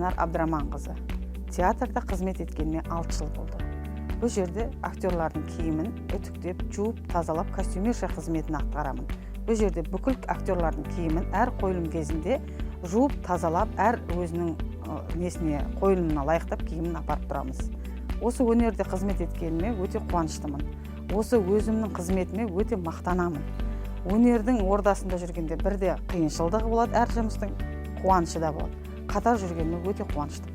Жанар Абдраманқызы. Театрда қызмет еткеніме 6 жыл болды. Бұл жерде актерлардың киімін үтіктеп, жуып, тазалап, костюмерша қызметін атқарамын. Бұл жерде бүкіл актерлардың киімін әр қойылым кезінде жуып, тазалап, әр өзінің несіне, қойылымына лайықтап киімін апарып тұрамыз. Осы өнерде қызмет еткеніме өте қуаныштымын. Осы өзімнің қызметіме өте мақтанамын. Өнердің ордасында жүргенде бірде қиыншылығы болады, әр жұмыстың қуанышы да болады. Қатар жүргеніме өте қуаныштымын.